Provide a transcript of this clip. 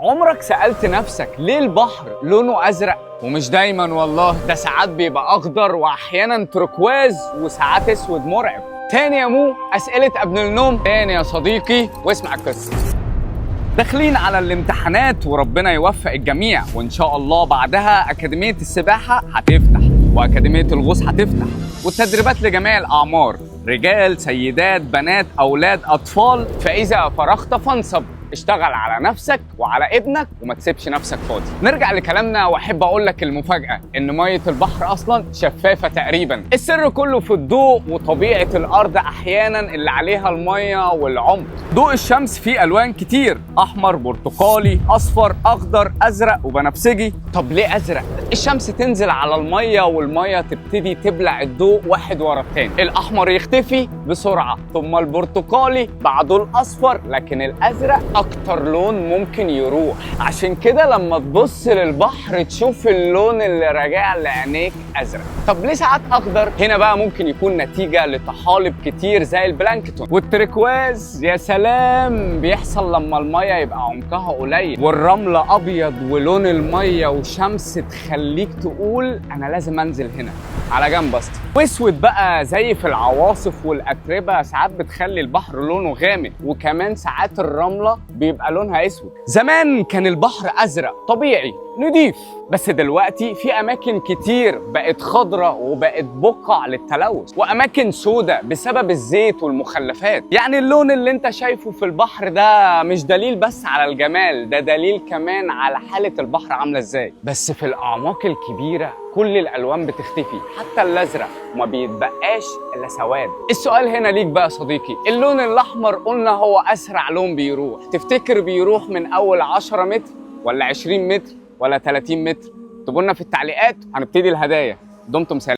عمرك سألت نفسك ليه البحر لونه أزرق؟ ومش دايما والله، ده ساعات بيبقى أخضر وأحيانا تركواز وساعات أسود مرعب. تاني يا مو أسئلة قبل النوم، تاني يا صديقي واسمع القصة. داخلين على الامتحانات وربنا يوفق الجميع، وإن شاء الله بعدها أكاديمية السباحة هتفتح وأكاديمية الغوص هتفتح، والتدريبات لجميع الأعمار، رجال سيدات بنات أولاد أطفال. فإذا فرغت فانصب، اشتغل على نفسك وعلى ابنك وما تسيبش نفسك فاضي. نرجع لكلامنا، واحب اقول لك المفاجأة ان مية البحر اصلا شفافة تقريبا. السر كله في الضوء وطبيعة الارض احيانا اللي عليها المية والعمق. ضوء الشمس فيه الوان كتير، احمر، برتقالي، اصفر، اخضر، ازرق وبنفسجي. طب ليه ازرق؟ الشمس تنزل على المية والمية تبتدي تبلع الضوء واحد ورا التاني، الاحمر يختفي بسرعة ثم البرتقالي بعده الاصفر، لكن الازرق اكتر لون ممكن يروح. عشان كده لما تبص للبحر تشوف اللون اللي راجع لعينيك ازرق. طب ليه ساعات اخضر؟ هنا بقى ممكن يكون نتيجة لطحالب كتير زي البلانكتون. والتركواز يا سلام بيحصل لما المية يبقى عمقها قليل والرملة ابيض ولون المية وشمس تخليك تقول انا لازم انزل هنا على جنب اصلا. واسود بقى زي في العواصف والاتربه ساعات بتخلي البحر لونه غامق، وكمان ساعات الرملة بيبقى لونها اسود. زمان كان البحر ازرق طبيعي نضيف، بس دلوقتي في اماكن كتير بقت خضرة وبقت بقع للتلوث، واماكن سودة بسبب الزيت والمخلفات. يعني اللون اللي انت شايفه في البحر ده مش دليل بس على الجمال، ده دليل كمان على حالة البحر عاملة ازاي. بس في الاعماق الكبيرة كل الالوان بتختفي حتى الازرق، وما بيتبقاش الا سواد. السؤال هنا ليك بقى يا صديقي، اللون الاحمر قلنا هو اسرع لون بيروح، تفتكر بيروح من اول 10 متر ولا 20 متر ولا 30 متر؟ اكتبوا لنا في التعليقات. هنبتدي الهدايا. دمتم سالمين.